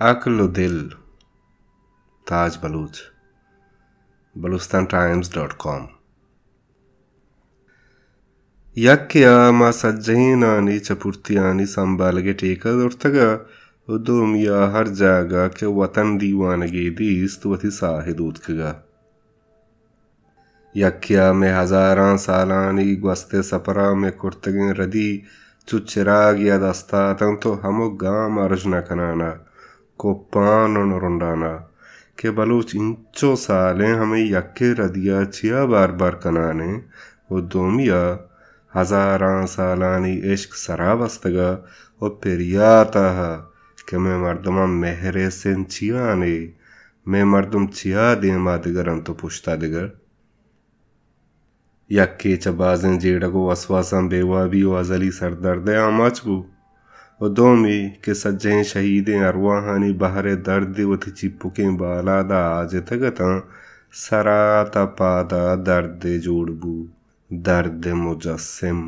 عقل و دل، تاج بلوچ، بلوچستان ٹائمز ڈاٹ کام۔ یکے ءَ ما سجہینانی چپرتیانی سنبھالگ ءِ ٹیکہ زرتگ ءَ و دومی ءَ ہر جاگہ کہ وطن دیوانگے دیست وتی ساہ ءَ دوتکگ ءَ۔ یکے ءَ مئے ہزاراں سالانی گوست ءِ سپر ءَ مئے کرتگیں ردی چو چراگے ءَ دست ءَ اتنت و ہمک گام ارژ نہ کنان ءَ کپان و نرنڈان ءَ کہ بلوچ انچو سالیں ہمے یکیں ردی ءَ چیا بار بار کنان ایں و دومی ءَ ہزاراں سالانی عشق سرا بستگ ءَ و پریات ءَ کہ مئے مردماں مہر ءِ سن چیا نے، مئے مردم چیا دیم ءَ دگر انت و پشت ءَ دگر۔ یکے چہ بازیں جیڑگ و وسواساں بے وابی و ازلی سردرد ءِ آماچ بو و دومی کہ سجہیں شہیدیں ارواہانی بہر ءِ دردے وتی چیپکیں بالاد ءَ آجتگ اتاں، سرا تا پادا دردے جوڑ بو، درد مجسم۔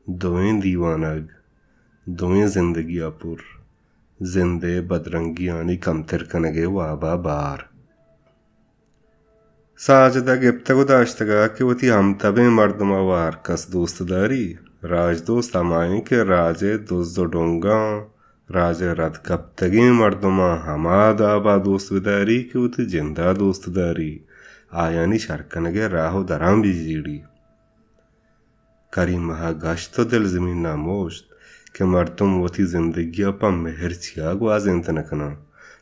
دوئیں دیوانگ، دوئیں زندگی ءَ پر، زند ءِ بدرنگیانی کمتر کنگ ءِ واب ءَ بار۔ ساجد ءَ گپتگ و داشتگ ءَ کہ وتی ہمتبیں مردم ءَ و ہرکس دوست داری۔ راجدوست ہما ایں کہ راج ءِ دز و ڈنگاں، راج ءِ رد کپتگیں مردماں ہما داب ءَ دوست بداری کہ وتی جند ءَ دوست داری، آیانی شر کنگ ءِ راہ و دراں بہ جیڑی۔ کریمہ ءَ گشت و دل زمین ءَ مشت کہ مردم وتی زندگی ءَ پہ مہر چیا گوازینت نہ کناں؟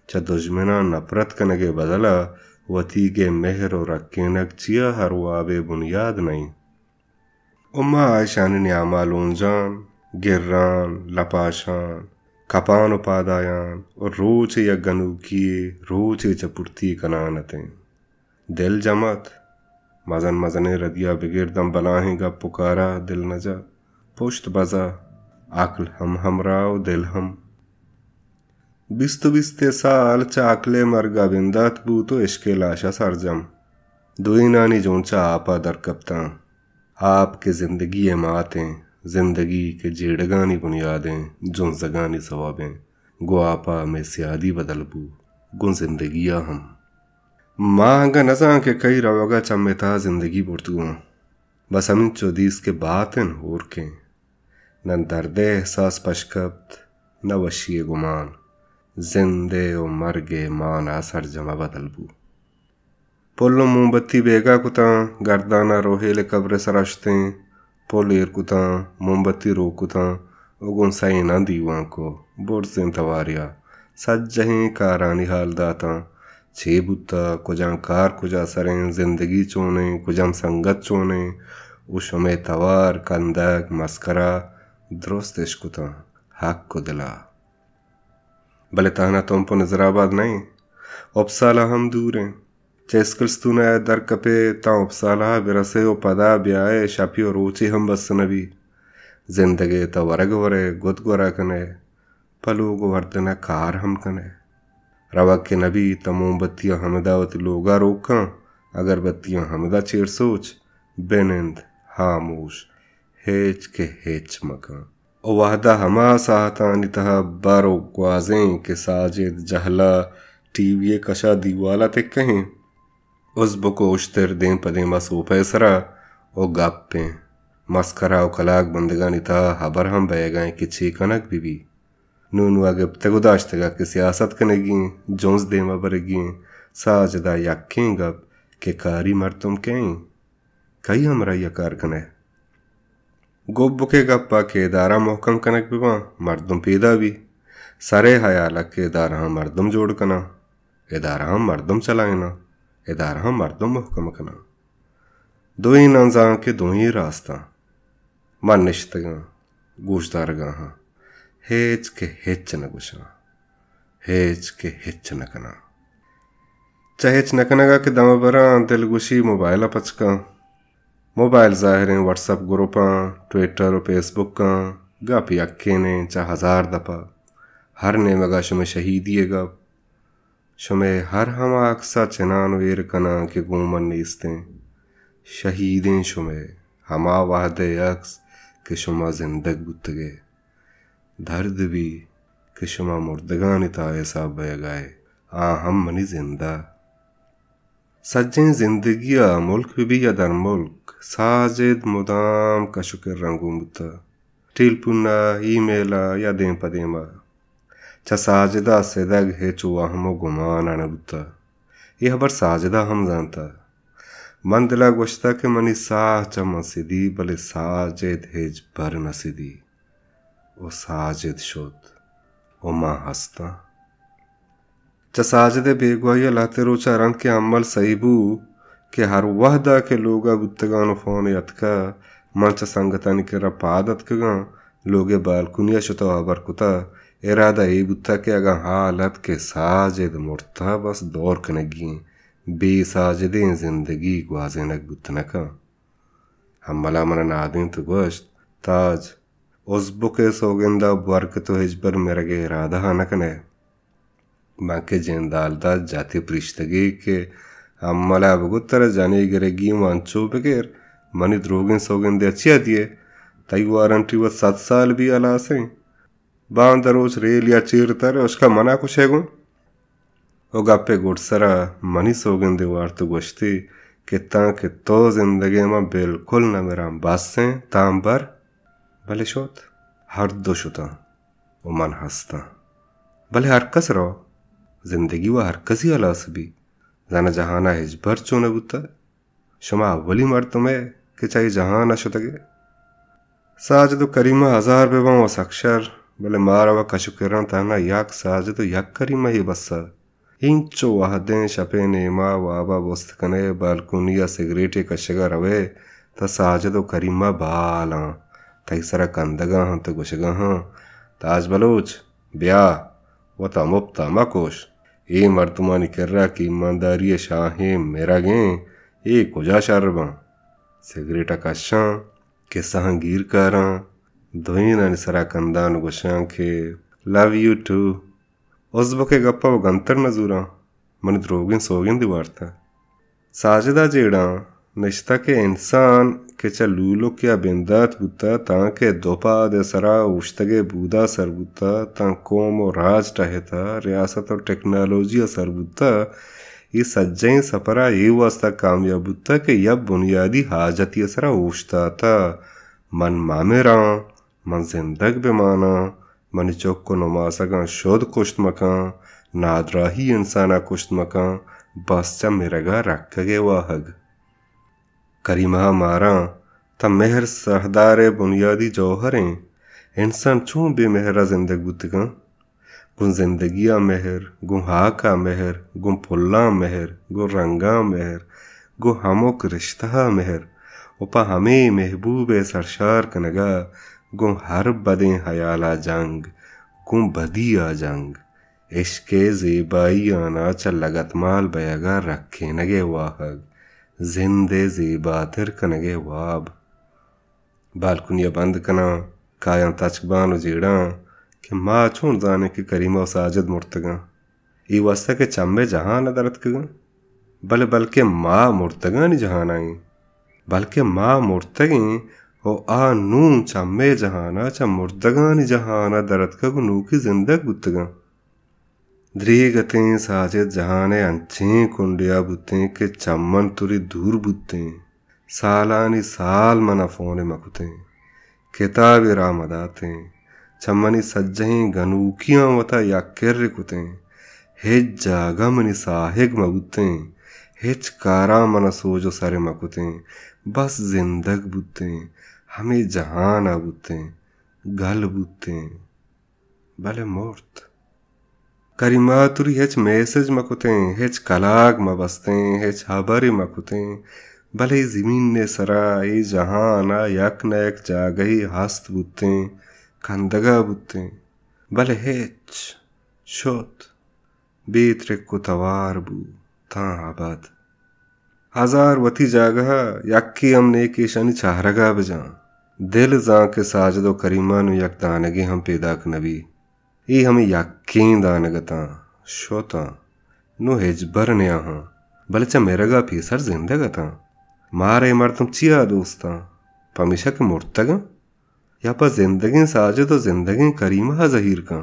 چہ دژمناں نپرت کنگ ءِ بدل ءَ وتیگ ءِ مہر و رکینگ چیا ہر وابے بنیاد نہ انت؟ و ما اشانی نیام ءَ لونجان، گران، لپاشان، کپان و پادایان و روچے یک گنوکی یے، روچے چپرتی کنان اتیں۔ دل جم ات۔ مزن مزنیں ردیا بگر داں بلاہیں گپ و کارا دل نہ جت۔ پشت بزا، عقل ہم ہمراہ و دل ہم۔ بیست و بیست ءِ سال چہ عقل ءِ مرگا بندات بوت و عشق ءِ لاشا سرجم۔ دوئینانی جون چہ آپا در کپتاں۔ آپ کہ زندگی ءِ مات ایں، زندگی کہ جیڑگانی بنیاد ایں، جنزگانی سوب ایں، گوں آپا مئے سیادی بدل بو، گوں زندگی ءَ ہم۔ ما انگہ نزان کہ کئی روگ ءَ چم ءِ تہا زندگی برت گوں۔ بس ہمینچو دیست کہ باتن ہورکیں۔ نہ درد ءِ احساس پش کپت، نہ وشی ءِ گمان۔ زند ءِ و مرگ ءِ مانا سرجم ءَ بدل بو۔ پل و مومبتی بیگا کتاں، گردان ءَ روہیل ءِ قبر ءِ سرا شتیں۔ پل ایر کتاں، مومبتی روک کتاں و گوں سئیناں دیوان کو۔ برزیں تواریا سجہیں کارانی حال داتاں۔ چے بوتہ، کجام کار کجا سریں، زندگی چونیں، کجام سنگت چونیں و شمئے توار، کندگ، مسکرا درست اشکتاں، حق و دلا۔ بلے تہنا تمپ و نظرآباد نہ ایں، اپسالا ہم دور ایں۔ چہ اسکلستون ءَ در کپئے تاں اپسالا ءَ برسئے و پدا بیائے، شپی و روچے ہم بس نہ بی۔ زندگ ءِ تہ ورگ ورئے، گد گورا کنئے، پہ لوگ و وردن ءَ کار ہم کنئے۔ روگ کہ نہ بیت تہ مومبتیاں ہمدا وتی لوگا روک کن، اگربتیاں ہمدا چیر سوچ، بہ نند، ہاموش، ہچ کہ ہچ مکن۔ و وہدا ہما ساہتانی تہا بر و گوازیں کہ ساجد جہلا ٹی وی ءِ کشا دیوالا تکہیں، ازبک و اشتر دیم پہ دیما سوپہ ءِ سرا و گپیں۔ مسکرا و کلاگ بندگانی تہا ہبر ہم بئیگا ایں کہ چے کنگ بہ بی۔ نونوا گپتگ و داشتگا کہ سیاست کنگی ایں، جنز دیما برگی ایں۔ ساجدا یکیں گپ کہ کاری مردم کئے ایں؟ کئی ہمراہی ءَ کار کنئے؟ گوبک ءِ گپ ءَ کہ ادارہ مہکم کنگ بہ باں، مردم پیدا بی۔ سر ءِ ہیال ءَ کہ ادارہاں مردم جوڑ کناں، ادارہاں مردم چلائیناں، ادارہاں مردم مہکم کناں۔ دوئیناں زان کہ دوئیں راستاں۔ من نشتگاں، گوشدارگا آں۔ ہچ کہ ہچ نہ گوشاں۔ ہچ کہ ہچ نہ کناں۔ چہ ہچ نہ کنگا کہ دم براں، دلگوشی موبائل ءَ پچ کن۔ موبائل ظاہریں وٹس اپ گروپاں، ٹویٹر و فیس بکاں، گپ یکینے چہ ہزار دپا۔ ہر نیمگا شمئے شہیدی ءِ گپ۔ شمئے ہر ہما عکسا چنان و ایر کناں کہ گوں من نیستیں۔ شہیدیں شمئے ہما وہدئے عکس کہ شما زندگ بوتگئے۔ درد بی، کہ شما مردگانی تہا حساب بئیگا ئے، آ ہم منی زندا۔ سجہیں زندگی ءَ ملک بہ بی یا درملک، ساجد مدام کش ءُ کراں گون بوتہ۔ ٹیلپون ءَ، ای میل ءَ یا دیم پہ دیم ءَ۔ چہ ساجد ءَ سدگ ہچ وہم ءُ گمان ءَ نہ بوتہ۔ اے ہبر ساجد ءَ ہم زانتہ۔ من دل ءَ گوشتہ کہ منی ساہ چہ من سدی، بلے ساجد ہچبر نہ سدی۔ ءُ ساجد شت ءُ من ہستاں۔ چہ ساجد ءِ بیگواہی ءَ لہتے روچ ءَ رند کہ امل سہی بو کہ ہر وہد ءَ کہ لوگ ءَ بوتگاں ءُ فون ءَ اتکہ، من چہ سنگتانی کرا پاد اتکگاں، لوگ ءِ بالکنی ءَ شتہ ءُ ہبر کتہ، ارادہ اے بوتہ کہ اگاں حال ات کہ ساجد مرتہ، بس دور کنگی ایں، بے ساجدیں زندگی گوازینگ بوت نہ کن۔ امل ءَ من ءَ نادینت ءُ گوشت، تاج، ازبک ءِ سوگند ءَ بور کہ تو ہچبر مرگ ءِ ارادہ ءَ نہ کن ئے۔ من کہ جند حال دات، جت ءُ پریشتگی کہ امل ءَ بگو ترا جنی گرگی، من انچو بگر، منی دروگیں سوگند ءَ چیا دیئے؟ تئی وارنٹی وت صد سال بی ہلاس ایں۔ باند روچ ریل یا چیر تر، اشکا منا کشے گوں۔ او گپے گڈسرا منی سوگندے وارت ءُ گوشتی کہ تاں کہ تو زندگیں، من بالکل نہ مراں، بس ایں، تاں بر۔ بلے شت، ہر دو شتاں ءُ من ہستاں۔ بلے ہر کس رو، زندگی و ہر کسی ہلاس بی۔ زاناں جہان ءَ ہچبر چو نہ بوتہ۔ شما اولی مردم ئے کہ چہ اے جہان ءَ شتگ ئے۔ ساجد و کریمہ ہزار بہ باں و سک شر، بلے مارا و کش و کراں تہنا یک ساجد و یک کریمہ ءِ بس ءَ۔ اینچو وہدیں شپیں نیما وابا بست کن ئے، بالکونی ءَ سگریٹے کشگ ءَ رو ئے، تہ ساجد و کریمہ بال آں، تئی سرا کندگ ءَ آں، تہ گوشگ ءَ آں، تاج بلوچ، بیا، وتا مپت ءَ مکش۔ اے مردمانی کرا کہ ایمانداری ءِ شاہیں مرگ ایں، اے کجا شر باں؟ سگریٹ ءَ کشاں، کسہاں گیر کاراں، دوئینانی سرا کنداں و گوشاں کہ لو یو ٹو۔ ازبک ءِ گپ ءَ و گنتر نہ زوراں، منی دروگیں سوگندے وارتہ۔ ساجد ءَ جیڑاں نشتہ کہ انسان کہ چہ لولک یا بندات بوتہ، تانکہ دو پاد ءِ سرا اوشتگ ءِ بود ءَ سر بوتہ، تاں قوم و راج ٹہتہ، ریاست و ٹیکنالوجی ءَ سر بوتہ، اے سجہیں سپر ءَ اے واستا کامیاب بوتہ کہ یک بنیادی حاجتے ءِ سرا اوشتاتہ۔ من مہ مراں، من زندگ بہ ماناں، منی چک و نماسگاں شد کشت مکن، نادراہی انسان ءَ کشت مکن، بس چہ مرگ ءَ رکگ ءِ واہگ۔ کریمہ ءَ ماراں، تاں مہر ساہدار ءِ بنیادی جوہر ایں۔ انسان چون بے مہر ءَ زندگ بوتگاں؟ گوں زندگی ءَ مہر، گوں ہاک ءَ مہر، گوں پلاں مہر، گوں رنگاں مہر، گوں ہمک رشتہ ءَ مہر و پہ ہمے محبوب ءِ سرشار کنگ ءَ گوں ہر بدیں ہیال ءَ جنگ، گوں بدی ءَ جنگ۔ عشق ءِ زیبائی آناں چہ لگتمال بئیگ ءَ رکینگ ءِ واہگ، زند ءِ زیباتر کنگ ءِ واب۔ بالکنی ءَ بند کناں، کایاں تچک باں و جیڑاں کہ ما چون زانیں کہ کریمہ و ساجد مرتگاں۔ اے واستا کہ چمے جہان ءَ در اتکگاں، بلے بلکیں ما مرتگانی جہان ءَ ایں۔ بلکیں ما مرتگیں و آ نوں چمے جہان ءَ چہ مردگانی جہان ءَ در اتکگ و نوکی زندگ بوتگاں۔ دریگتیں ساجد جہان ءِ انچیں کنڈے ءَ بوتیں کہ چہ من توری دور بوتیں۔ سالانی سال من ءَ فون ءَ مہ کتیں، کتابے را مہ داتیں، چہ منی سجہیں گنوکیاں وتا یک کر کتیں۔ ہچ جاگہ منی ساہگ مہ بوتیں، ہچ کاراں من ءَ سوج و سر مہ کتیں۔ بس زندگ بوتیں، ہمے جہان ءَ بوتیں، گل بوتیں۔ بلے مرت۔ کریمہ ءَ توری ہچ میسج مہ کتیں، ہچ کلاگ مہ بستیں، ہچ ہبرے مہ کتیں، بلے اے زمین ءِ سرا، اے جہان ءَ یک نہ یک جاگہے ہست بوتیں، کندگ ءَ بوتیں، بلے ہچ۔ شت۔ بے ترک و توار بو تاں ابد۔ ہزار وتی جاگہ ءَ، یکے ہم نے کہ ایشانی چہرگ ءَ بجاں۔ دل زان کہ ساجد و کریمہ نوں یک دانگے ہم پیداک نہ بی۔ اے ہمے یکیں دانگ اتاں، شتاں۔ نوں ہچبر نیاہاں، بلے چہ مرگ ءَ پیسر زندگ اتاں۔ مارا اے مردم چیا دوستاں؟ پمیشا کہ مرتگاں؟ یا پہ زندگیں ساجد و زندگیں کریمہ ءَ زہیر کن؟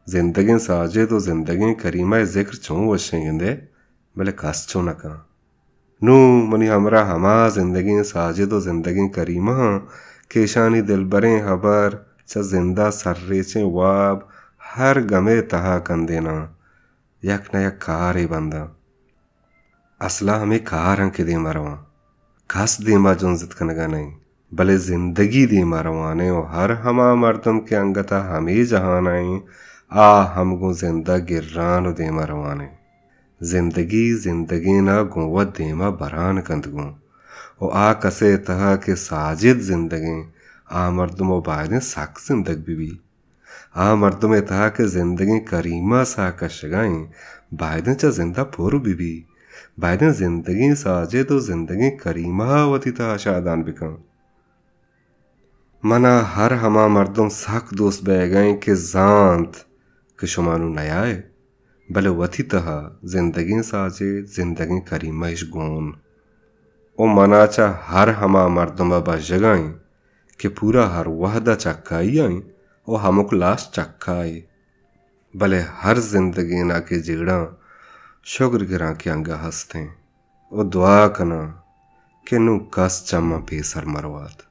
زندگیں ساجد و زندگیں کریمہ ءِ ذکر چون وشیں گندئے، بلے کس چون نہ کن۔ نوں منی ہمراہ ہما زندگیں ساجد و زندگیں کریمہ آں کہ ایشانی دلبریں ہبر چہ زند ءَ سرریچیں واب ہر گمے تہا کندیناں، یک نہ یک کارے بنداں۔ اسلا ہمے کار آں کہ دیما رواں۔ کس دیما جنزت کنگا نئیں، بلے زندگی دیما روانیں و ہر ہما مردم کہ انگتا ہمے جہانا ایں، آ ہم گوں زندا گران و دیما روانیں۔ زندگی زندگینا گوں وت دیما بران کنت گوں۔ و آ کسے تہا کہ ساجد زندگیں، آ مردم و بایدیں سک زندگ ببی۔ آ مردمے تہا کہ زندگیں کریمہ ساہ کشگا ایں، بایدیں چہ زندا پر ببی۔ بایدیں زندگیں ساجد و زندگیں کریمہ وتی تہا شادان بکن۔ منا ہر ہما مردم سک دوست بئیگا ایں کہ زانت کہ شما نوں نیائے، بلے وتی تہا زندگیں ساجد، زندگیں کریمہ اش گون۔ و منا چہ ہر ہما مردم ءَ بژگا ایں کہ پورا ہر وہد ءَ چکائی ءَ ایں و ہمک لاش چکائے۔ بلے ہر زندگینا کہ جیڑاں، شگر گراں کہ انگہ ہستیں و دعا کناں کہ نوں کس چماں پیسر مروات۔